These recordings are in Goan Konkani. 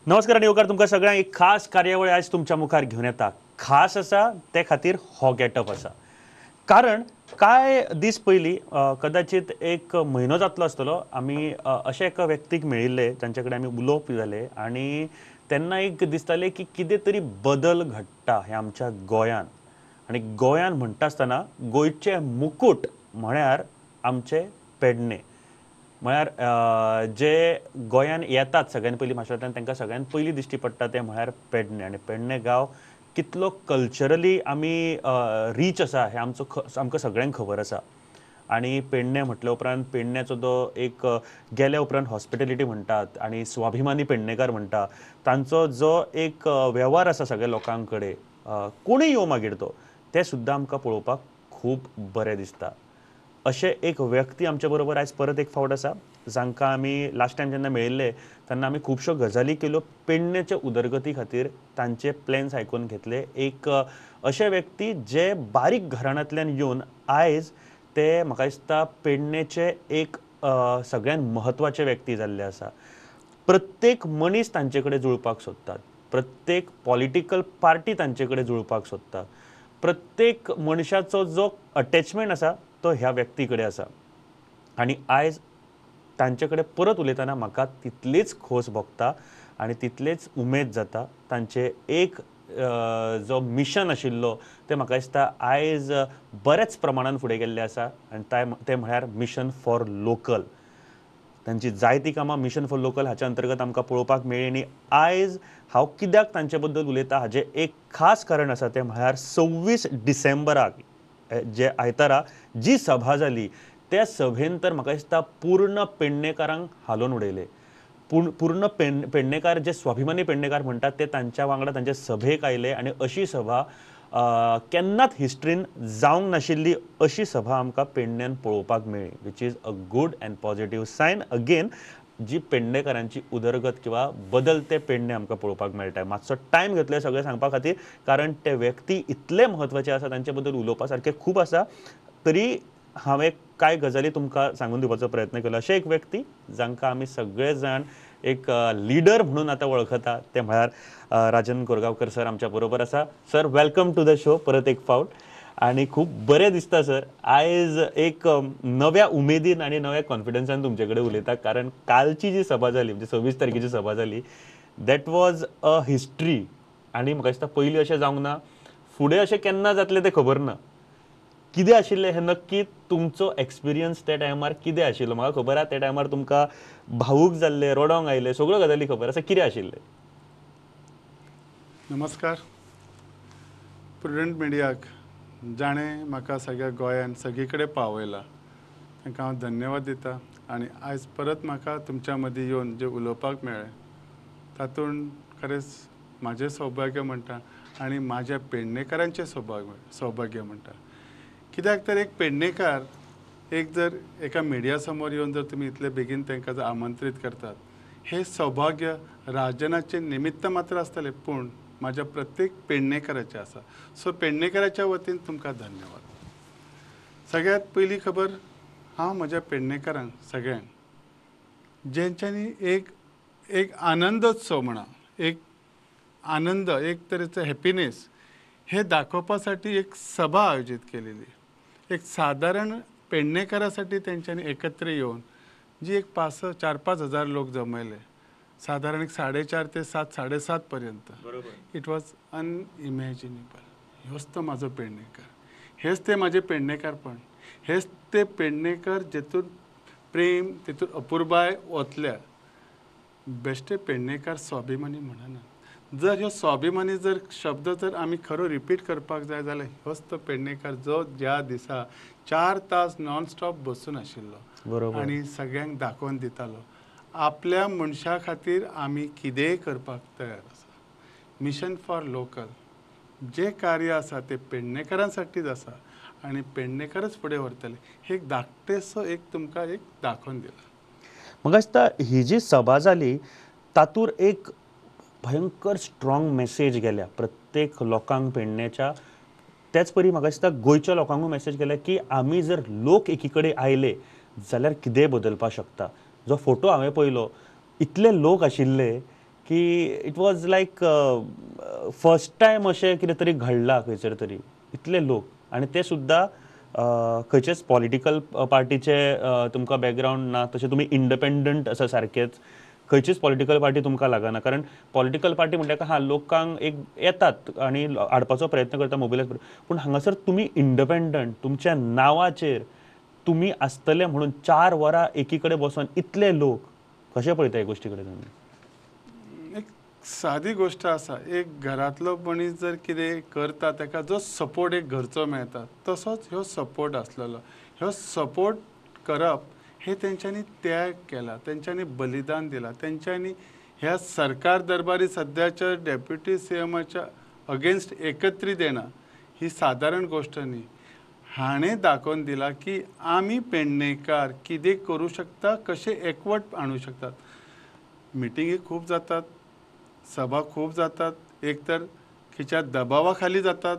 नमस्कार आनी येवकार तुमकां सगळ्यांक एक खास कार्यावळ आयज तुमच्या मुखार घेवन येता. खास आसा ते खातीर हो गेटअप आसा, कारण कांय दीस पयलीं कदाचित एक म्हयनो जातलो आसतलो आमी अशे एका व्यक्तीक मेळिल्ले तांचे कडेन आमी उलोवप जालें आनी तेन्ना एक दिसतालें की कितें तरी बदल घडटा हें आमच्या गोंयान. आनी गोंयान म्हणटा आसतना गोंयचें मुकूट म्हळ्यार आमचें पेडणें, म्हळ्यार जे गोंयान येतात सगळ्यान पयलीं म्हापश्यांतल्यान तांकां सगळ्यान पयलीं दिश्टी पडटा तें म्हळ्यार पेडणें. आनी पेडणें गांव कितलो कल्चरली आमी रीच आसा हें आमचो आमकां सगळ्यांक खबर आसा. आनी पेडणें म्हटल्या उपरांत पेडण्याचो तो एक गेल्या उपरांत हॉस्पिटेलिटी म्हणटात आनी स्वाभिमानी पेडणेकार म्हणटा, तांचो जो एक वेव्हार आसा सगळ्या लोकां कडेन, कोणूय येवं मागीर तो, तें सुद्दां आमकां पळोवपाक खूब बरें दिसता. अशें एक व्यक्ती आमच्या बरोबर आयज परत एक फावट आसा, जांकां आमी लास्ट टायम जेन्ना मेळिल्ले तेन्ना आमी खुबश्यो गजाली केल्यो पेडण्याच्या उदरगती खातीर, तांचे प्लॅन्स आयकून घेतले. एक अशे व्यक्ती जे बारीक घराण्यांतल्यान येवन आयज ते म्हाका दिसता पेडण्याचे एक सगळ्यांत म्हत्वाचे व्यक्ती जाल्ले आसा. प्रत्येक मनीस तांचे कडेन जुळपाक सोदतात, प्रत्येक पॉलिटिकल पार्टी तांचे कडेन जुळपाक सोदता, प्रत्येक मनशाचो जो अटॅचमेंट आसा तो ह्या व्यक्ती कडेन आसा. आनी आयज तांचे कडेन परत उलयतना म्हाका तितलीच खोस भोगता आनी तितलेच उमेद जाता. तांचे एक जो मिशन आशिल्लो तें म्हाका दिसता आयज बऱ्याच प्रमाणान फुडें गेल्लें आसा आनी तें म्हळ्यार मिशन फॉर लोकल. तांची जायतीं कामां मिशन फॉर लोकल हाच्या अंतर्गत आमकां पळोवपाक मेळ्ळी. आनी आयज हांव कित्याक तांचे बद्दल उलयता हाजें एक खास कारण आसा, तें म्हळ्यार 26 डिसेंबराक जे आयतारा जी सभा जाली त्या सभेन तर म्हाका दिसता पूर्ण पेडणेकारांक हालोवन उडयले. पूण पूर्ण पेडणेकार जे स्वाभिमानी पेडणेकार म्हणटात ते तांच्या वांगडा तांच्या सभेक आयले आनी अशी सभा केन्नाच हिस्ट्रीन जावंक नाशिल्ली अशी सभा आमकां पेडण्यान पळोवपाक मेळ्ळी, which is a good and positive sign again जी पेडणेकारांची उदरगत किंवा बदलते पेडणे आमकां पळोवपाक मेळटा. मातसो टायम घेतलो सगळें सांगपा खातीर, कारण ते व्यक्ती इतले म्हत्वाचे आसा, तांचे बद्दल उलोवपा सारकें खूब आसा, तरी हांवें कांय गजाली तुमकां सांगून दिवपाचो प्रयत्न केलो. अशें एक व्यक्ती जांकां आमी सगळे जाण एक लिडर म्हणून आतां वळखता ते म्हळ्यार राजन कोरगांवकर सर आमच्या बरोबर आसा. Sir, welcome to the show परत एक फावट. आनी खूब बरें दिसता सर आयज एक नव्या उमेदीन आनी नव्या कॉन्फिडन्सान तुमचे कडेन उलयता, कारण कालची जी सभा जाली म्हणजे 26 तारखेची सभा जाली, that was a history. आनी म्हाका दिसता पयलीं अशें जावंक ना, फुडें अशें केन्ना जातलें तें खबर ना. कितें आशिल्लें हें नक्की तुमचो एक्सपिरियन्स त्या टायमार कितें आशिल्लो? म्हाका खबर आसा त्या टायमार तुमकां भावूक जाल्ले, रडोंक आयले, सगळ्यो गजाली खबर आसा, कितें आशिल्लें? नमस्कार प्रुडंट मिडियाक, जाणें म्हाका सगळ्या गोंयान सगळी कडेन पावयला तांकां हांव धन्यवाद दिता. आनी आयज परत म्हाका तुमच्या मदीं येवन जें उलोवपाक मेळ्ळें तातूंत खरेंच म्हाजें सौभाग्य म्हणटा आनी म्हाज्या पेडणेकारांचें सौभाग्य म्हणटा. कित्याक तर एक पेडणेकार एक जर एका मिडिया समोर येवन जर तुमी इतले बेगीन तांकां जर आमंत्रीत करतात, हें सौभाग्य राजनाचें निमित्त मात्र आसतलें, पूण म्हाज्या प्रत्येक पेडणेकाराचें आसा. सो पेडणेकाराच्या वतीन तुमकां धन्यवाद. सगळ्यांत पयली खबर, हांव म्हज्या पेडणेकारांक सगळ्यांक जेंच्यांनी एक एक आनंदोत्सव म्हणा, एक आनंद, एक तरेचो हॅपिनेस हे दाखोवपा साठी एक सभा आयोजीत केलेली. एक सादारण पेडणेकारासाठी तेंच्यांनी एकत्र येवन जी एक 4-5 हजार लोक जमयले, सादारण एक 4.5 ते 7, 7.5 पर्यंत. It was unimaginable. ह्योच तो म्हाजो पेडणेकार, हेच ते म्हाजे पेडणेकारपण, हेच ते पेडणेकर जेतून प्रेम, तेतून अपुरबाय ओतल्या. बेश्टे पेडणेकार स्वाभिमानी म्हणना. जर ह्यो स्वाभिमानी जर शब्द जर आमी खरो रिपीट करपाक जाय जाल्यार होच तो पेडणेकार जो ज्या दिसा 4 तास नॉनस्टॉप बसून आशिल्लो आनी सगळ्यांक दाखोवन दितालो आपल्या मनशा खातीर आमी कितेंय करपाक तयार आसा. मिशन फॉर लोकल जे कार्य आसा ते पेडणेकारांसाठीच आसा आनी पेडणेकारच फुडें व्हरतले हे एक धाकटेसो एक तुमकां एक दाखोवन दिला. म्हाका दिसता ही जी सभा जाली तातूंत एक भयंकर स्ट्रॉंग मेसेज गेल्या प्रत्येक लोकांक पेडण्याच्या, त्याच परी म्हाका दिसता गोंयच्या लोकांकूय मेसेज गेल्या की आमी जर लोक एकी कडेन आयले जाल्यार कितेंय बदलपाक शकता. जो फोटो हांवें पळयलो इतले लोक आशिल्ले की it was like first time अशें कितें तरी घडलां खंयसर तरी इतले लोक आनी ते सुद्दां खंयचेच पॉलिटिकल पार्टीचे तुमकां बॅकग्रावंड ना, तशें तुमी इंडिपेंडंट आसा सारकेच, खंयचीच पॉलिटिकल पार्टी तुमकां लागना. कारण पॉलिटिकल पार्टी म्हणल्यार हां लोकांक एक येतात आनी हाडपाचो प्रयत्न करता मोबिलायज, पूण हांगासर तुमी इंडिपेंडंट, तुमच्या नांवाचेर तुमी आसतले म्हणून 4 वरां एकी कडेन बसून इतले लोक कशें पळयता ह्या गोश्टी कडेन तुमी? एक सादी गोश्ट आसा, एक घरांतलो मनीस जर कितें करता ताका जो सपोर्ट एक घरचो मेळटा तसोच ह्यो सपोर्ट आसलेलो. ह्यो सपोर्ट करप हे तेंच्यांनी त्याग केला, तेंच्यांनी बलिदान दिलां, तेंच्यांनी ह्या सरकार दरबारी सद्याच्या डेप्युटी सी एमाच्या अगेन्स्ट एकत्रीत येणं ही सादारण गोश्ट न्ही. हाणें दाखोवन दिलां की आमी पेडणेकार कितें करूं शकता, कशें एकवट हाडूं शकतात. मिटिंगी खूब जातात, सभा खूब जातात, एक तर खंयच्या दबावा खाली जातात,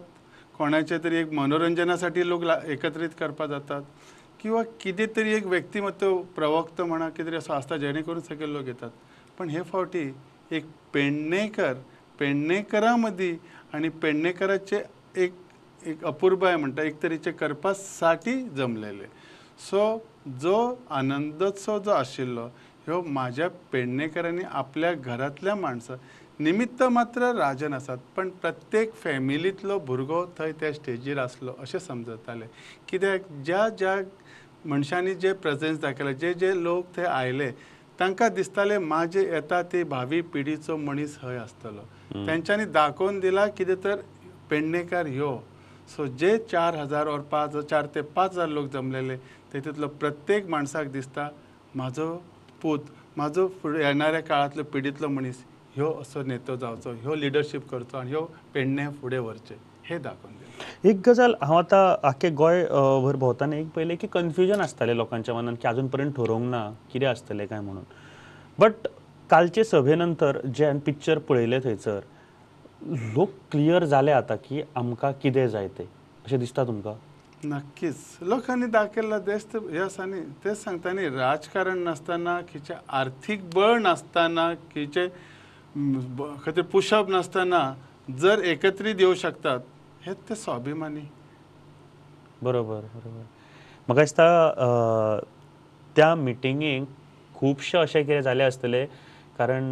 कोणाचे तरी एक मनोरंजनासाठी लोक एकत्रीत करपाक जातात किंवा कितें तरी एक व्यक्तिमत्व प्रवक्तो म्हणा कितें तरी असो आसता जेणे करून सगळे लोक येतात. पण हे फावटी एक पेडणेकर, पेडणेकरां मदीं आनी पेडणेकराचे एक एक अपुरबाय म्हणटा एक तरेचे करपासाठी जमलेले. सो जो आनंदोत्सव जो आशिल्लो ह्यो म्हाज्या पेडणेकरांनी आपल्या घरांतल्या माणसां निमित्त मात्र राजन आसात पण प्रत्येक फॅमिलींतलो भुरगो थंय त्या स्टेजीर आसलो अशें समजताले. कित्याक ज्या ज्या मनशांनी जे प्रेजन्स दाखयलें, जे जे लोक थंय आयले तांकां दिसताले म्हाजे येता ते भावी पिढीचो मनीस हय आसतलो. तेंच्यांनी दाखोवन दिलां कितें तर पेडणेकार ह्यो. सो जे 4000 और 4 ते 5000 लोक जमलेले तेतूंतलो प्रत्येक माणसाक दिसता म्हाजो पूत, म्हाजो फुडें येणाऱ्या काळांतलो पिढींतलो मनीस ह्यो असो नेतो जावचो, ह्यो लिडरशीप करचो आनी ह्यो पेडणे फुडें व्हरचें हें दाखोवन दिलें. एक गजाल हांव आतां आख्खे गोंय भर भोंवतना एक पयलें की कन्फ्युजन आसतालें लोकांच्या मनान की आजून पर्यंत ठरोवंक ना कितें आसतलें काय म्हणून. बट कालचे सभे नंतर जे हांवें पिक्चर पळयलें थंयसर लोक क्लियर जाले आतां की आमकां कितें जाय तें, अशें दिसता तुमकां? नक्कीच लोकांनी दाखयल्ला देश हे आसा न्ही, तेच सांगता न्ही, राजकारण नासतना, खंयचें आर्थीक बळ नासतना, खंयचें खंयचें पुशप नासतना जर एकत्रीत येवं शकतात हेच ते स्वाभिमानी. बरोबर बरोबर. म्हाका दिसता त्या मिटिंगेक खुबशें अशें कितें जालें आसतलें, कारण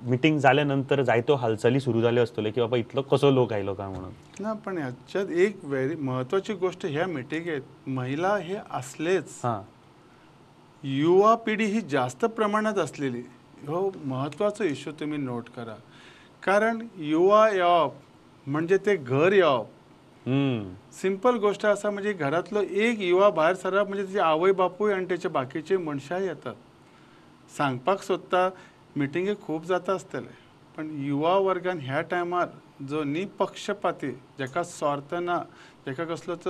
मिटींग जाल्या नंतर जायत्यो हालचाली सुरू जाल्यो आसतल्यो की बाबा इतलो कसो लोक आयलो काय म्हणून. ना, पण ह्याच्यात एक व्हेरी म्हत्वाची गोष्ट, ह्या मिटिंगेत महिला हे असलेच, युवा पिढी ही जास्त प्रमाणात असलेली, हो म्हत्वाचो इश्यू तुम्ही नोट करा. कारण युवा येवप म्हणजे ते घर येवप. सिंपल गोष्ट आसा, म्हणजे घरातलो एक युवा भायर सरप म्हणजे तेची आवय बापूय आनी तेचे बाकीचे मनशां येतात. सांगपाक सोदता मिटिंगे खूब जाता आसतले पण युवा वर्गान ह्या टायमार जो निपक्षपाती, जेका स्वार्थ ना, जेका कसलोच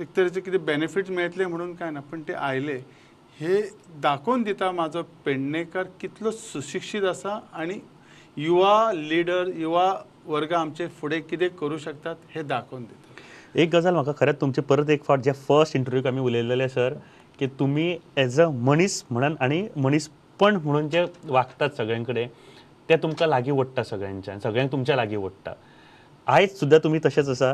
एक तरेचे कितें बेनिफीट मेळटले म्हणून काय ना, पण ते आयले हे दाखोवन दिता म्हाजो पेडणेकर कितलो सुशिक्षीत आसा आनी युवा लिडर, युवा वर्ग आमचे फुडें कितें करूं शकतात हे दाखोवन दिता. एक गजाल म्हाका खरेंच तुमचे परत एक फावट जे फर्स्ट इंटरव्यूक आमी उलयलेले सर की तुमी एज अ मनीस म्हणून आनी मनीसपण म्हणून जे वागतात सगळ्यां कडेन ते तुमकां लागीं ओडटा सगळ्यांच्यान, सगळ्यांक तुमच्या लागीं ओडटा. आयज सुद्दां तुमी तशेंच आसा.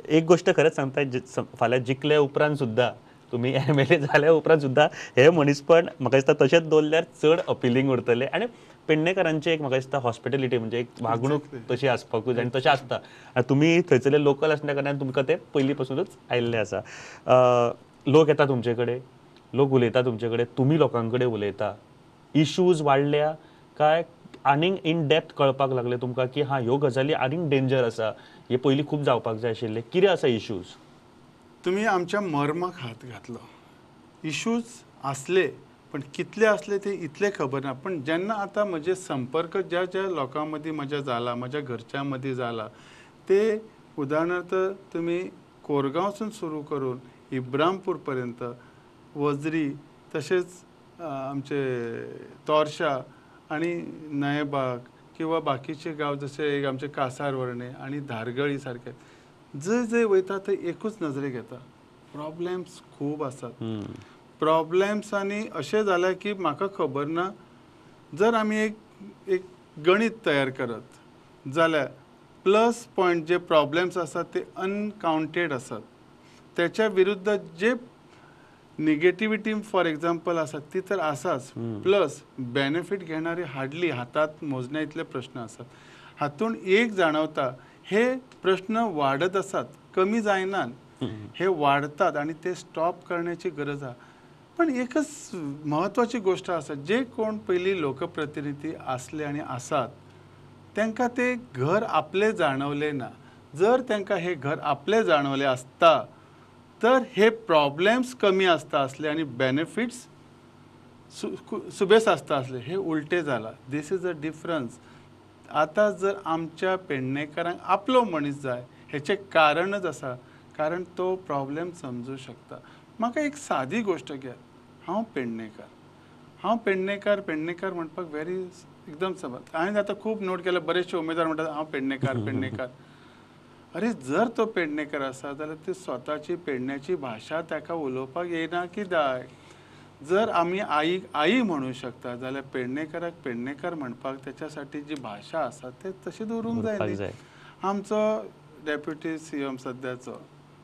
एक गोश्ट खरेंच सांगता, फाल्यां जिखले उपरांत सुद्दां तुमी MLA जाल्या उपरांत सुद्दां हे मनीसपण म्हाका दिसता तशेंच दवरल्यार चड अपिलींग उरतलें. आनी पेडणेकरांची एक म्हाका दिसता हॉस्पिटॅलिटी म्हणजे एक वागणूक तशी आसपाकूच जाय आनी तशें आसता. आनी तुमी थंयसरले लोकल आसल्या कारणान तुमकां तें पयलीं पासुनूच आयिल्लें आसा. लोक येता तुमचे कडेन, लोक उलयता तुमचे कडेन, तुमी लोकां कडेन उलयता. इश्यूज वाडल्या काय आनीक इन डेप्थ कळपाक लागले तुमकां की हां ह्यो गजाली आनीक डेंजर आसा, हे पयलीं खूब जावपाक जाय आशिल्ले, कितें आसा इश्यूज? तुमी आमच्या मर्माक हात घातलो. इश्यूज आसले पण कितले आसले ते इतले खबर ना, पण जेन्ना आतां म्हजे संपर्क ज्या ज्या लोकां मदीं म्हज्या जाला, म्हज्या घरच्यां मदीं जाला, ते उदाहरणार्थ तुमी कोरगांवसून सुरू करून इब्रामपूर पर्यंत, वजरी, तशेंच आमचे तोरशा आनी नयबाग किंवा बाकीचे गांव जशे एक आमचे कासारवर्णे आनी धारगळी सारके जंय जंय वयता थंय एकूच नजरेक येता, प्रॉब्लेम्स खूब आसात. प्रॉब्लेम्स आनी अशें जालें की म्हाका खबर ना जर आमी एक एक गणित तयार करत जाल्यार प्लस पॉयंट जे प्रॉब्लेम्स आसात ते अनकावंटेड आसात, त्याच्या विरुद्ध जे निगेटिविटी फॉर एग्जाम्पल आसा ती तर आसाच, प्लस बेनिफीट घेणारे हार्डली हातात मोजण्या इतले प्रश्न आसात. हातून एक जाणवता हे प्रश्न वाडत आसात, कमी जायनात, हे वाडतात आनी ते स्टॉप करण्याची गरज आसा. पण एकच म्हत्वाची गोष्ट आसा, जे कोण पयलीं लोकप्रतिनिधी आसले आनी आसात तांकां ते घर आपले जाणवले ना. जर तांकां हे घर आपले जाणवले आसता तर हे प्रॉब्लेम्स कमी आसता आसले आनी बेनिफिट्स सुबेस आसता आसले. हे उलटे जाला. This is a difference. आतां जर आमच्या पेडणेकारांक आपलो मनीस जाय हेचें कारणच आसा, कारण तो प्रॉब्लेम समजू शकता. म्हाका एक सादी गोश्ट घेयात, हांव पेडणेकार, हांव पेडणेकार पेडणेकार म्हणपाक व्हेरी एकदम समज. हांवें आतां खूब नोट केल्या, बरेचशे उमेदवार म्हणटात हांव पेडणेकार पेडणेकार. अरे जर तो पेडणेकार आसा जाल्यार ती स्वताची पेडण्याची भाशा ताका उलोवपाक येना कित्याक? जर आमी आईक आई म्हणू शकता जाल्यार पेडणेकाराक पेडणेकार म्हणपाक त्याच्यासाठी जी भाशा आसा ते तशी दवरूंक जाय न्ही. आमचो डेप्युटी सीएम सद्याचो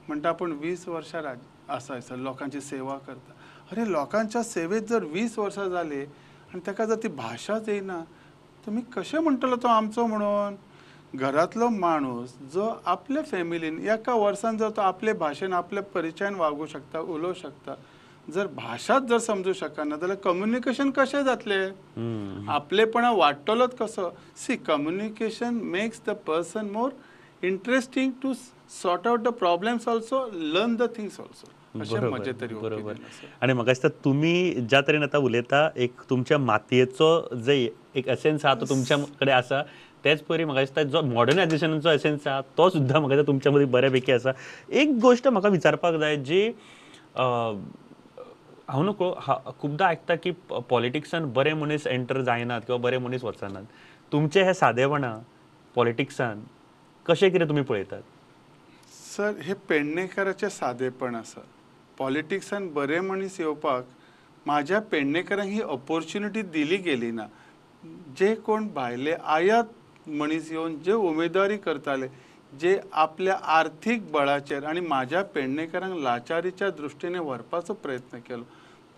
म्हणटा आपूण 20 वर्सां आसा हयसर लोकांची सेवा करता. अरे लोकांच्या सेवेत जर 20 वर्सां जाली आनी ताका जर ती भाशाच येना तुमी कशें म्हणटलो तो आमचो म्हणून? घरांतलो माणूस जो आपल्या फॅमिलीन एका वर्सान जर तो आपले भाशेन आपल्या परिचयान वागूं शकता, उलोवं शकता, जर भाशाच जर समजू शकना जाल्यार कम्युनिकेशन कशें जातलें? आपलेपणा वाडटलोच कसो? See, communication makes the person more interesting to sort out the problems also, learn the things also. अशें म्हजें तरी बरोबर. आनी म्हाका दिसता तुमी ज्या तरेन आतां उलयता, एक तुमच्या मातयेचो जे एक एसेन्स आहा तो तुमच्या कडेन आसा, तेच परी म्हाका दिसता जो मॉडर्नायझेशनाचो एसेन्स आहा तो सुद्दां म्हाका दिसता तुमच्या मदीं बऱ्यापैकी आसा. एक गोश्ट म्हाका विचारपाक जाय जी हांव न्हू खुबदां आयकता की पॉलिटिक्सान बरे मनीस एंटर जायनात किंवा बरे मनीस वचनात. तुमचें हें सादेपणा पॉलिटिक्सान कशें कितें तुमी पळयतात? सर, हे पेडणेकाराचें सादेपण आसा. पॉलिटिक्सान बरे मनीस येवपाक म्हाज्या पेडणेकारांक ही ऑपोर्च्युनिटी दिली गेली ना. जे कोण भायले आयात मनीस येवन जे उमेदवारी करताले, जे आपल्या आर्थीक बळाचेर आनी म्हाज्या पेडणेकारांक लाचारीच्या दृश्टीने व्हरपाचो प्रयत्न केलो,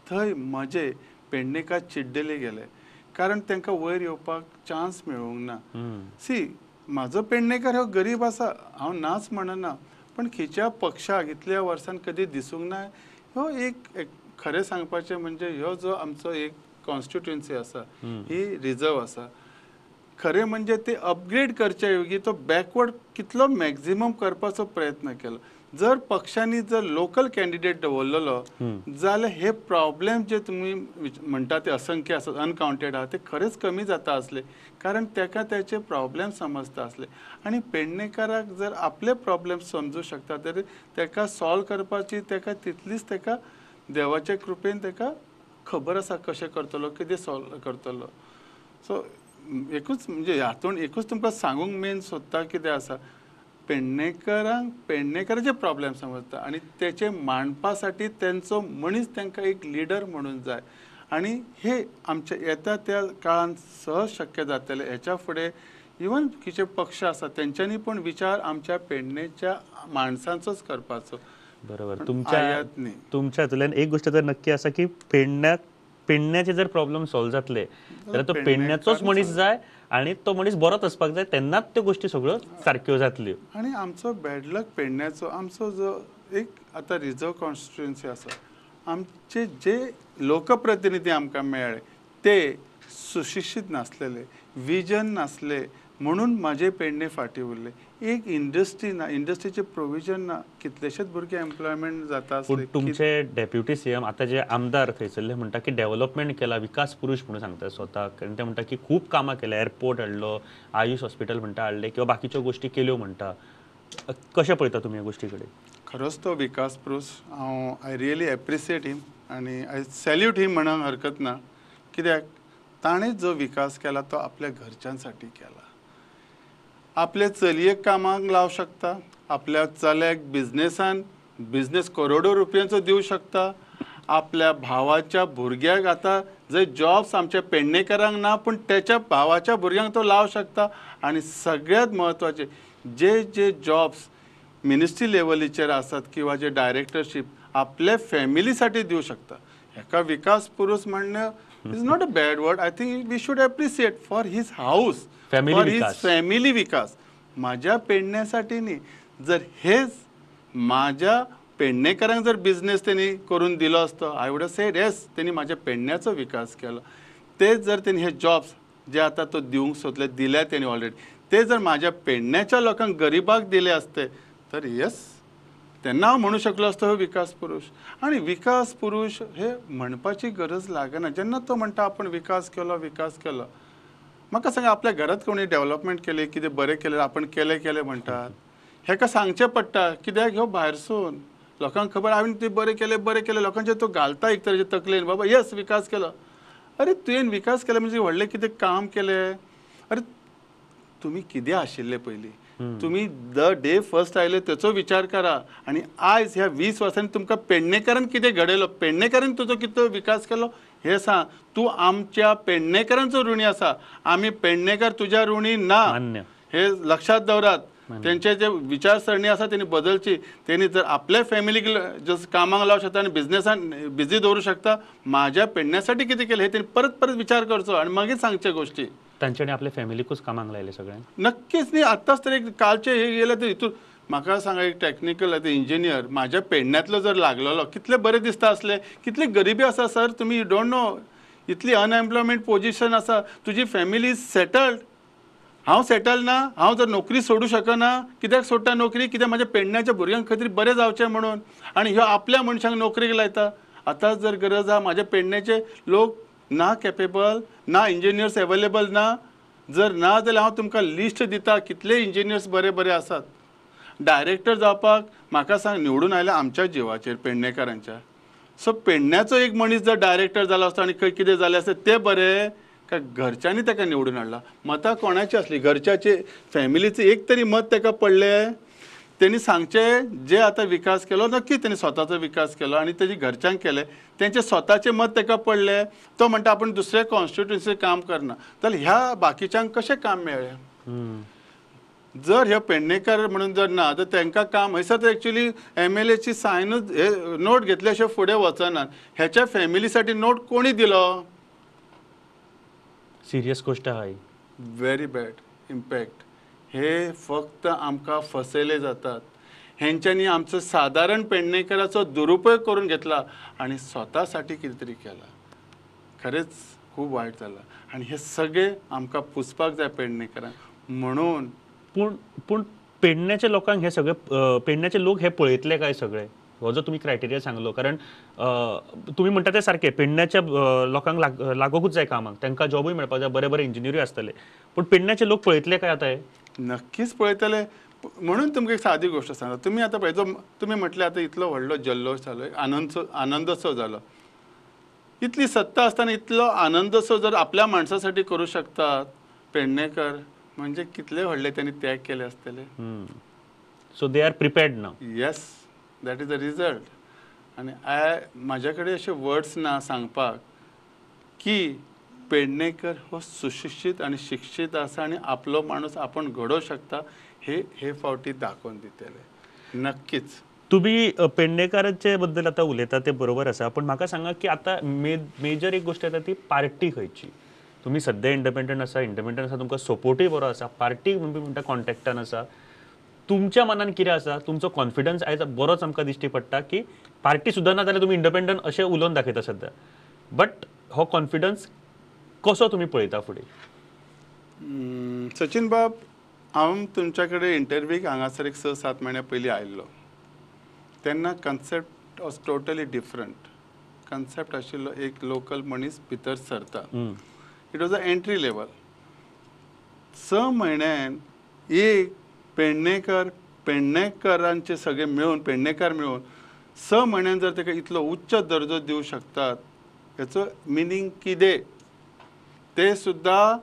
थंय म्हजे पेडणेकार चिड्डले गेले, कारण तांकां वयर येवपाक चान्स मेळूंक ना. सी, म्हाजो पेडणेकार हो गरीब आसा, हांव नाच म्हणना, पण खंयच्या पक्षाक इतल्या वर्सान कदी दिसूंक ना. ह्यो एक खरें सांगपाचें म्हणजे ह्यो जो आमचो एक कॉन्स्टिट्युएन्सी आसा ही रिजर्व आसा, खरें म्हणजे ते अपग्रेड करच्या योगी तो बॅकवर्ड कितलो मॅक्झिमम करपाचो प्रयत्न केलो. जर पक्षांनी जर लोकल कॅन्डिडेट दवरलेलो जाल्यार हे प्रॉब्लेम जे तुमी म्हणटा ते असंख्य आसात, अनकावंटेड आहा, ते खरेंच कमी जाता आसले, कारण ताका त्याचे प्रॉब्लेम समजता आसले. आनी पेडणेकाराक जर आपले प्रॉब्लेम समजू शकता तर ताका सॉल्व करपाची ताका तितलीच ताका देवाच्या कृपेन ताका खबर आसा कशें करतलो, कितें सॉल्व करतलो. सो एकूच म्हणजे हातून एकूच तुमकां सांगूंक मेन सोदता कितें आसा, पेडणेकारांक पेडणेकाराचे प्रॉब्लेम समजता आनी तेचे मांडपा साठी तेंचो मनीस तांकां एक लिडर म्हणून जाय. आनी हे आमच्या येता त्या काळान सहज शक्य जातलें. हेच्या फुडें इवन कितें पक्ष आसा तेंच्यांनी पण विचार आमच्या पेडणेच्या माणसांचोच करपाचो. बरोबर. तुमच्या तुमच्या हातूंतल्यान एक गोश्ट तर नक्की आसा की पेडण्याचे जर प्रॉब्लेम सॉल्व जातले जाल्यार तो पेडण्याचोच मनीस जाय आनी तो मनीस बरोच आसपाक जाय, तेन्नाच त्यो गोश्टी सगळ्यो सारक्यो जातल्यो. आनी आमचो बॅडलक पेडण्याचो, आमचो जो एक आतां रिजर्व कॉन्स्टिट्युएन्सी आसा, आमचे जे लोकप्रतिनिधी आमकां मेळ्ळे ते सुशिक्षीत नासलेले, विजन नासले, म्हणून म्हाजे पेडणे फाटीं उरले. एक इंडस्ट्री ना, इंडस्ट्रीचे प्रोविजन ना, कितलेशेच भुरगे एम्प्लॉयमेंट जाता. पूण तुमचे डेप्युटी सीएम आतां जे आमदार थंयसरले म्हणटा की डेव्हलपमेंट केला, विकास पुरूश म्हणून सांगता स्वताक, आनी ते म्हणटा की खूब कामां केल्या, एअरपोर्ट हाडलो, आयुष हॉस्पिटल म्हणटा हाडलें किंवा बाकीच्यो गोश्टी केल्यो म्हणटा. कशें पळयता तुमी ह्या गोश्टी कडेन? खरोच तो विकास पुरूश, हांव I really appreciate him आनी I salute हिम म्हणूंक हरकत ना, कित्याक ताणें जो विकास केला तो आपल्या घरच्यांसाठी केला. आपले चलयेक कामाक लावं शकता, आपल्या चल्याक बिजनेसान बिजनेस करोडो रुपयांचो दिवं शकता, आपल्या भावाच्या भुरग्याक आतां जंय जॉब्स आमच्या पेडणेकरांक ना पूण तेच्या भावाच्या भुरग्यांक तो लावंक शकता. आनी सगळ्यांत म्हत्वाचें जे जे जॉब्स मिनिस्ट्री लेवलीचेर आसात किंवा जे डायरेक्टरशीप आपल्या फॅमिलीसाठी दिवं शकता. हेका विकास पुरूष म्हणणें is not a bad word. I think we should appreciate for his house, for his family विकास. माझ्या पेडण्यासाठी न्ही, जर हेच माझ्या पेडणेकरांक जर बिझनेस त्यांनी करून दिलो असतो I would have said yes त्यांनी माझ्या पेडण्याचो विकास केलो. तेच जर त्यांनी हे जॉब्स जे आतां तो दिवंक सोदले दिल्या त्यांनी ऑलरेडी, ते जर माझ्या पेडण्याच्या लोकांक गरिबाक दिले असते तर येस तेन्ना हांव म्हणू शकलो असतो हो विकास पुरूष. आनी विकास पुरूष हे म्हणपाची गरज लागना. जेन्ना तो म्हणटा आपूण विकास केलो विकास केलो, म्हाका सांगा आपल्या घरांत कोणी डेवलपमेंट केलें कितें बरें केलें आपूण केलें केलें म्हणटात, हेका सांगचें पडटा कित्याक ह्यो भायरसून लोकांक खबर हांवें तें बरें केलें बरें केलें, लोकांचे तो घालता एक तरेचे तकलेन बाबा येस विकास केलो. अरे तुवें विकास केलो म्हणजे व्हडलें कितें काम केलें? अरे तुमी कितें आशिल्ले पयलीं, तुमी the day first आयले तेचो विचार करा आनी आयज ह्या 20 वर्सांनी तुमकां पेडणेकरान कितें घडयलो, पेडणेकरान तुजो कितें विकास केलो हें सांग. तूं आमच्या पेडणेकरांचो ऋणी आसा, आमी पेडणेकर तुज्या ऋणी ना, हे लक्षात दवरात. तेंचे जे विचारसरणी आसा तेणी बदलची. तेणी जर आपल्या फॅमिलीक जस कामाक लावंक शकता आनी बिजनेसान बिजी दवरूं शकता, म्हाज्या पेडण्यासाठी कितें केलें हे तेणी परत परत विचार करचो आनी मागीर सांगचे गोश्टी. तांच्यानी आपल्या फॅमिलीकूच कामाक लायले सगळ्यांक? नक्कीच न्ही. आत्ताच तर एक कालचे हे गेले तर हितून म्हाका सांगा एक टॅक्निकल आतां इंजिनियर म्हाज्या पेडण्यांतलो जर लागलेलो कितले बरें दिसता आसलें. कितली गरिबी आसा सर, तुमी you don't know, इतली अनएम्प्लॉयमेंट पोजिशन आसा, तुजी फॅमिली is settled, हांव सेटल ना, हांव जर नोकरी सोडूं शकना, कित्याक सोडटा नोकरी? कित्याक म्हाज्या पेडण्याच्या भुरग्यांक खंय तरी बरें जावचें म्हणून. आनी ह्यो आपल्या मनशांक नोकरेक लायता. आतां जर गरज आहा म्हाज्या पेडण्याचे लोक ना कॅपेबल ना, इंजिनियर्स एवेलेबल ना, जर ना जाल्यार हांव तुमकां लिस्ट दिता कितले इंजिनियर्स बरे बरे आसात. डायरेक्टर जावपाक म्हाका सांग निवडून आयल्या आमच्या जिवाचेर पेडणेकारांच्या. सो पेडण्याचो एक मनीस जर डायरेक्टर जालो आसता आनी खंय कितें जालें आसता तें बरें काय घरच्यांनी ताका निवडून हाडला? मतां कोणाची आसली, घरच्याचे फॅमिलीचें एक तरी मत ताका पडलें? तेणी सांगचें जे आतां विकास केलो नक्की तेणी स्वताचो विकास केलो आनी तेजी घरच्यांक केलें, तेंचे स्वताचें मत ताका पडलें. तो म्हणटा आपूण दुसऱ्या कॉन्स्टिट्युन्सी काम करना, जाल्यार ह्या बाकीच्यांक कशें काम मेळ्ळें? जर हे पेडणेकर म्हणून जर ना तर तांकां काम हयसर तर एक्चुअली MLAची सायनूच हे नोट घेतल्या शिवाय फुडें वचनात. ह्याच्या फॅमिलीसाठी नोट कोणी दिलो? सिरियस गोश्ट आहा ही, व्हेरी बॅड इम्पॅक्ट. हे फक्त आमकां फसयले जातात. हेंच्यांनी आमचो सादारण पेडणेकराचो दुरुपयोग करून घेतला आनी स्वतासाठी कितें तरी केलां. खरेंच खूब वायट जालां आनी हे सगळे आमकां पुसपाक जाय पेडणेकरांक म्हणून. पूण पूण पेडण्याच्या लोकांक हे सगळे पेडण्याचे लोक हे पळयतले काय सगळे? हो जो तुमी क्रायटेरिया सांगलो, कारण तुमी म्हणटा ते सारकें पेडण्याच्या लोकांक लागोकूच जाय कामाक, तांकां जॉबूय मेळपाक जाय, बरे बरे इंजिनियरूय आसतले, पूण पेडण्याचे लोक पळयतले काय आतां हे? नक्कीच पळयतले. म्हणून तुमकां एक सादी गोश्ट सांगता. तुमी आतां पळय, जो तुमी म्हटलें आतां इतलो व्हडलो जल्लोश जालो, आनंदोत्सव जालो, इतली सत्ता आसतना इतलो आनंदोत्सव जर आपल्या माणसासाठी करूं शकतात पेडणेकर, म्हणजे कितले व्हडले त्यांनी त्याग केले आसतले. So they are prepared now. Yes, that is the result. आनी म्हाज्या कडेन अशे वर्ड्स ना सांगपाक की पेडणेकर हो सुशिक्षीत आनी शिक्षीत आसा आनी आपलो माणूस आपूण घडोवंक शकता हे हे फावटी दाखोवन दितले नक्कीच. तुमी पेडणेकाराचे बद्दल आतां उलयता ते बरोबर आसा, पूण म्हाका सांगा की आतां मेजर एक गोश्ट येता ती पार्टी खंयची. तुमी सद्या इंडिपेंडंट आसा, इंडिपेंडंट आसा, तुमकां सपोर्टूय बरो आसा, पार्टी म्हणटा कॉन्टेक्टान आसा, तुमच्या मनान कितें आसा, तुमचो कॉन्फिडन्स आयज बरोच आमकां दिश्टी पडटा की पार्टी सुद्दां ना जाल्यार तुमी इंडिपेंडंट अशें उलोवन दाखयता सद्या, बट हो कॉन्फिडन्स कसो तुमी पळयता फुडें? सचिन बाब, हांव तुमच्या कडेन इंटरव्यूक हांगासर एक 6-7 म्हयन्या पयलीं आयिल्लो तेन्ना concept was totally different. Concept आशिल्लो एक लोकल मनीस भितर सरता, it was a entry level. 6 म्हयन्यान एक पेडणेकर, पेडणेकरांचे सगळे मेळून, पेडणेकर मेळून 6 म्हयन्यान जर ताका इतलो उच्च दर्जो दिवं शकतात हेचो मिनींग कितें? ते सुद्दां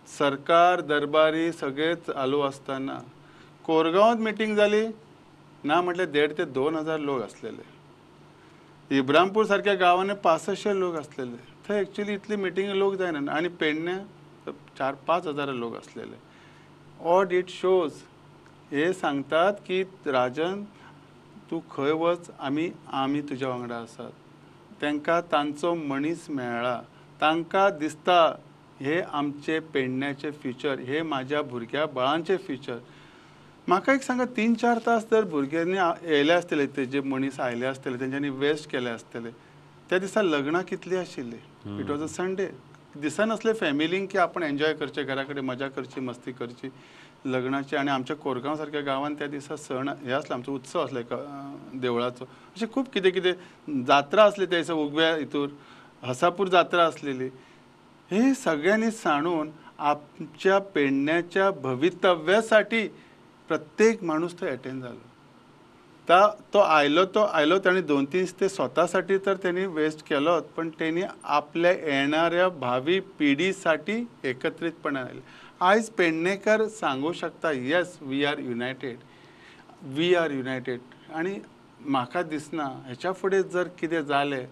सरकार दरबारी सगळे चालू आसतना कोरगांवांत मिटींग जाली ना म्हटल्यार 1,500 ते 2,000 लोक आसलेले. इब्रामपूर सारक्या गांवांनी 65 लोक आसलेले. थंय एक्चुअली इतली मिटींग लोक जायना आनी पेडण्या 4-5 हजार लोक आसलेले. ऑड it shows हे सांगतात की राजन तूं खंय वच, आमी आमी तुज्या वांगडा आसात. तांकां तांचो मनीस मेळ्ळा, तांकां दिसता हे आमचे पेडण्याचे फ्युचर, हे म्हाज्या भुरग्या बाळांचे फ्युचर. म्हाका एक सांगा, 3-4 तास जर भुरग्यांनी येयले आसतले, ते जे मनीस आयले आसतले तेंच्यांनी वेस्ट केले आसतले. त्या दिसा लग्नां कितलीं आशिल्लीं, it was a Sunday. दिसनासलें फॅमिलींक की आपण एन्जॉय करचें, घरा कडेन मजा करची, मस्ती करची लग्नाची. आनी आमच्या कोरगांव सारक्या गांवांत त्या दिसा सण हे आसलो, आमचो उत्सव आसलो एका देवळाचो, अशें खूब कितें कितें जात्रा आसली त्या दिसा, उगव्या हितूर हसापूर जात्रा आसलेली. हे सगळ्यांनी सांडून आमच्या पेडण्याच्या भवितव्यासाठी प्रत्येक माणूस थंय अटेंड जालो. तो आयलो तो आयलो, ताणें 2-3 ते स्वतासाठी तर त्यांनी वेस्ट केलोच, पण त्यांनी आपल्या येणाऱ्या भावी पिढीसाठी एकत्रितपणान आयले. आयज पेडणेकर सांगू शकता, yes we are united, we are united. आनी म्हाका दिसना हेच्या फुडें जर कितें जालें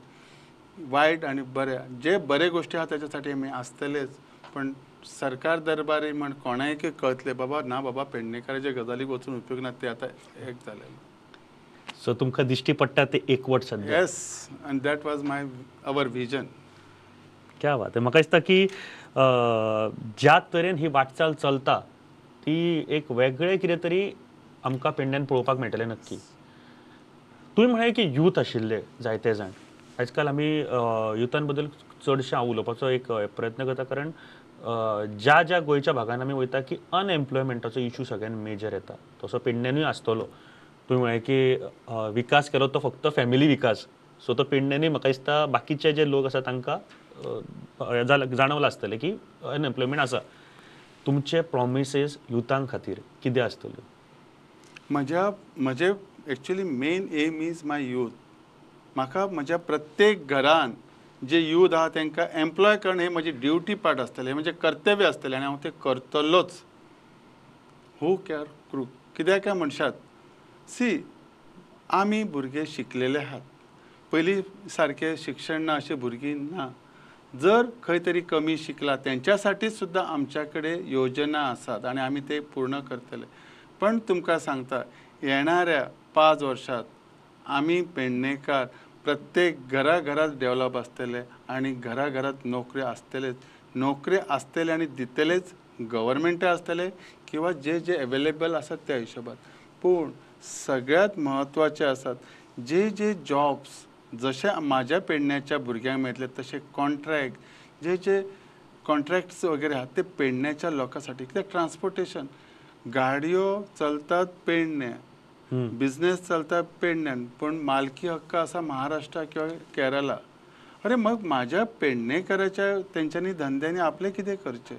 वायट आनी बरें, जे बरे गोश्टी आहा त्याच्यासाठी आमी आसतलेच, पण सरकार दरबारी म्हण कोणायक कळतलें बाबा ना बाबा पेडणेकाराच्या गजालीक वचून उपयोग ना, ते आतां एक जालें. सो तुमकां दिश्टी पडटा ते एकवट सद्या. Yes, and that was my our vision. क्या बात. म्हाका दिसता की ज्या तरेन ही वाटचाल चलता ती एक वेगळें कितें तरी आमकां पेडण्यान पळोवपाक मेळटलें नक्की. तुवें म्हळें की यूथ आशिल्ले जायते जाण, आजकाल आमी युथान बद्दल चडशें हांव उलोवपाचो एक प्रयत्न करता, कारण ज्या ज्या गोंयच्या भागान आमी वयता की अनएम्प्लॉयमेंटाचो इशू सगळ्यान मेजर येता, तसो पेडण्यानूय आसतलो. तुवें म्हळें की विकास केलो तो फक्त फॅमिली विकास, सो तो पेडण्यानूय म्हाका दिसता बाकीचे जे लोक आसा तांकां जाणवलां आसतलें की अनएम्प्लॉयमेंट आसा. तुमचे प्रॉमिसीस युथां खातीर कितें आसतल्यो? म्हजें actually main aim is my youth. म्हाका म्हज्या प्रत्येक घरान जे यूथ आहा तांकां एम्प्लॉय करणें हें म्हजी ड्युटी पार्ट आसतलें, हें म्हजें कर्तव्य आसतलें आनी हांव तें करतलोच. हू कॅर क्रू कित्याक काय म्हणशात, सी आमी भुरगे शिकलेले आहात, पयलीं सारकें शिक्षण ना अशें भुरगीं ना. जर खंय तरी कमी शिकला तेंच्यासाठी सुद्दां आमच्या कडेन योजना आसात आनी आमी ते पूर्ण करतले. पण तुमकां सांगता, येणाऱ्या 5 वर्षात आमी पेडणेकार प्रत्येक घराघरात डेव्हलप आसतले आनी घराघरात नोकरी आसतलेच, नोकरी आसतले आनी दितलेच, गव्हर्मेंट आसतले किंवा जे जे अवेलेबल आसात त्या हिशोबान. पूण सगळ्यात म्हत्वाचे आसात जे जे जॉब्स जशे म्हाज्या पेडण्याच्या भुरग्यांक मेळटले तशे कॉन्ट्रॅक्ट, जे जे कॉन्ट्रॅक्ट्स वगैरे आहात ते पेडण्याच्या लोकांसाठी. कित्याक ट्रान्सपोर्टेशन, गाडयो चलतात पेडण्या, बिझनेस चलता पेडण्यान, पण मालकी हक्क आसा महाराष्ट्रा किंवा केरला. अरे मग म्हाज्या पेडणेकराच्या तेंच्यांनी धंद्यांनी आपलें कितें करचें?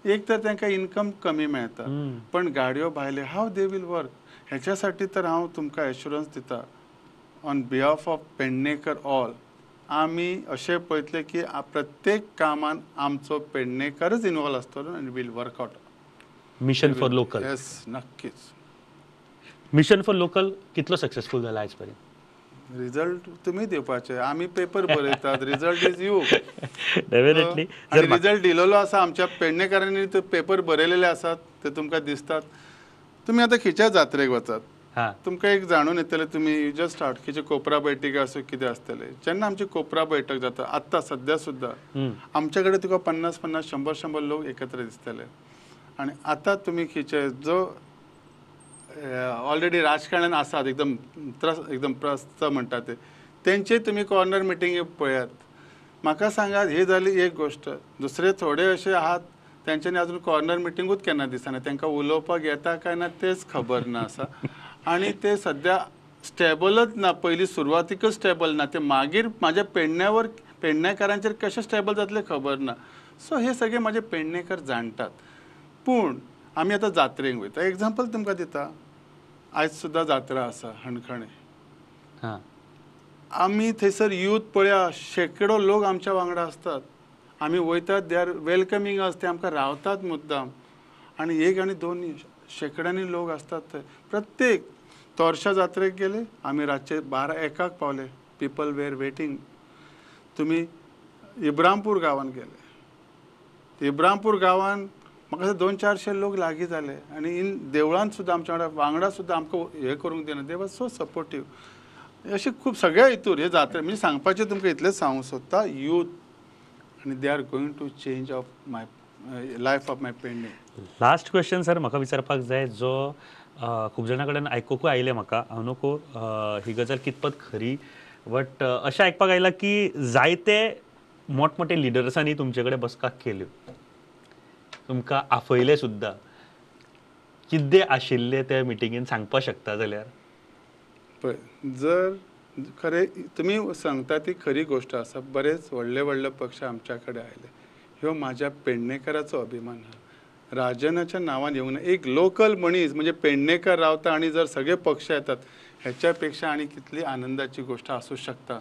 एक तर तांकां इन्कम कमी मेळटा, पण गाडयो भायले हाव they will work. हेच्यासाठी तर हांव तुमकां एश्युरन्स दिता on behalf of Pednekar all, आमी अशें पळयतले की प्रत्येक कामान आमचो पेडणेकरच इनवॉल्व आसतलो आनी will work out. Mission for local. Yes, नक्कीच. मिशन फॉर लोकल कितलो सक्सेसफूल जाला आयज पर्यंत? रिजल्ट तुमी दिवपाचे, आमी पेपर बरयतात, result is you. Definitely. Result दिलेलो आसा आमच्या पेडणेकारांनी, ते पेपर बरयलेले आसात ते तुमकां दिसतात. तुमी आतां खंयच्या जात्रेक वचात, तुमकां एक जाणून येतलें, तुमी you just start खंयचे कोपरा बैठक आसूं कितें आसतलें. जेन्ना आमची कोपरा बैठक जाता आत्तां सद्या सुद्दां आमच्या कडेन तुका 50-50, 100-100 लोक एकत्र दिसतले. आनी आतां तुमी खंयचे जो ऑलरेडी राजकारणान आसात एकदम त्रस, एकदम प्रस्त म्हणटा ते, तेंचे तुमी कॉर्नर मिटींग पळयात. म्हाका सांगात, ही जाली एक गोश्ट. दुसरे थोडे अशे आहात तेंच्यांनी अजून कॉर्नर मिटिंगूच केन्ना दिसना, तांकां उलोवपाक येता काय ना तेच खबर ना आसा. आनी ते सद्या स्टेबलच ना, पयलीं सुरवातीकच स्टेबल ना, ते मागीर म्हाज्या पेडण्यावर पेडणेकारांचेर कशें स्टेबल जातलें खबर ना. सो हे सगळे म्हाजे पेडणेकर जाणटात. पूण आमी आतां जात्रेक वयता, एग्जाम्पल तुमकां दिता, आयज सुद्दां जात्रा आसा हणखणे, आमी थंयसर यूथ पळया, शेंकडो लोक आमच्या वांगडा आसतात. आमी वयतात, they are welcoming अस, ते आमकां रावतात मुद्दाम. आनी एक आनी दोन शेंकड्यांनी लोक आसतात थंय. प्रत्येक तोरशा जात्रेक गेले आमी रातचे 12-1 पावले, People were waiting. तुमी इब्रामपूर गांवान गेले, इब्रामपूर गांवान म्हाका 200-400 लोक लागीं जाले आनी इन देवळान सुद्दां आमच्या वांगडा सुद्दां आमकां हें करूंक दिना. दे वॉज सो सपोर्टीव. अशें खूब सगळ्या हितूर हे जात्रे म्हणजे सांगपाचें तुमकां इतलेंच सांगूंक सोदता, यूथ आनी they are going to change of my life of my Pedne. Last question sir म्हाका विचारपाक जाय, जो खूब जाणां कडेन आयकुकूय आयलें म्हाका, हांव नको ही गजाल कितपत खरी, बट अशें आयकपाक आयलां की जायते मोठमोठे लिडर्सांनी तुमचे कडेन बसका केल्यो, तुमकां आफयलें सुद्दां. कितें आशिल्लें त्या मिटिंगेन सांगपाक शकता जाल्यार? पळय, जर खरें तुमी सांगता ती खरी गोश्ट आसा. बरेच व्हडले व्हडले पक्ष आमच्या कडेन आयले. ह्यो म्हाज्या पेडणेकाराचो अभिमान आहा. राजनाच्या नांवान येवंक ना, एक लोकल मनीस म्हणजे पेडणेकर रावता आनी जर सगळे पक्ष येतात ह्याच्या पेक्षा आनी कितली आनंदाची गोश्ट आसूं शकता.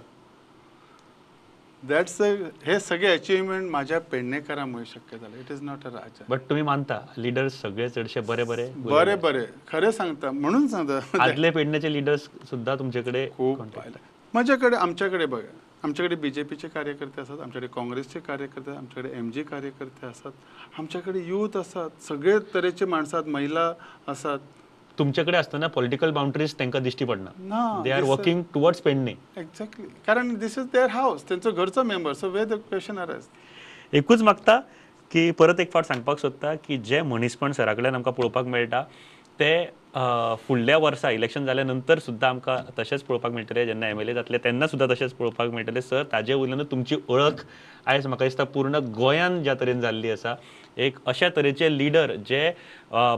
That's हे सगळे अचिव्हमेंट माझ्या पेडणेकरामुळे शक्य झालं. It is not a Raja. But तुम्ही मानता लिडर्स सगळे चडशे बरे बरे बरे बरे खरे सांगता म्हणून सांगता. आदले पेडण्याचे लिडर्स सुद्धा तुमच्याकडे खूप माझ्याकडे आमच्याकडे बघा, आमच्याकडे बीजेपीचे कार्यकर्ते असतात, आमच्याकडे काँग्रेसचे कार्यकर्ते, आमच्याकडे एमजी कार्यकर्ते असतात, आमच्याकडे यूथ असतात, सगळे तरेचे माणसात, महिला असतात. तुमच्याकडे असताना पॉलिटिकल बाउंड्रीज त्यांना दिष्टी पडना. They are working towards Pedne. Exactly, कारण this is there house, त्यांचो घरचो member. So way the question arise. एकूच मागता की परत एक फावट सांगपाक सोदता की जे मनीसपण सरा कडेन आमकां पळोवपाक मेळटा ते फुडल्या वर्सा इलेक्शन जाल्या नंतर सुद्दां आमकां तशेंच पळोवपाक मेळटलें. जेन्ना एम एल ए जातले तेन्ना सुद्दां तशेंच पळोवपाक मेळटलें. सर, ताजे वयल्यान तुमची वळख आयज म्हाका दिसता पूर्ण गोंयान ज्या तरेन जाल्ली आसा, एक अशा तरेचे लिडर जे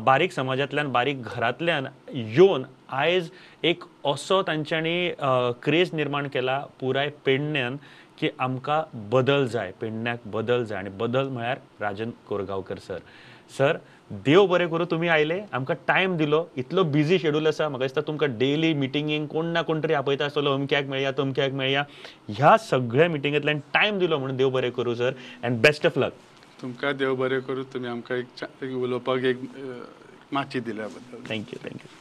बारीक समाजांतल्यान बारीक घरांतल्यान येवन आयज एक असो तांच्यांनी क्रेज निर्माण केला पुराय पेडण्यान की आमकां बदल जाय, पेडण्याक बदल जाय, आनी बदल म्हळ्यार राजन कोरगांवकर सर. सर, देव बरें करूं तुमी आयले, आमकां टायम दिलो. इतलो बिजी शेड्यूल आसा, म्हाका दिसता तुमकां डेली मिटिंगेक कोण ना कोण तरी आपयता आसतलो, अमक्याक मेळया तमक्याक मेळया. ह्या सगळ्या मिटिंगेंतल्यान टायम दिलो म्हणून देव बरें करूं sir, and best of luck. तुमकां देव बरें करूं, तुमी आमकां एक उलोवपाक एक माची दिल्या बद्दल. Thank you, thank you.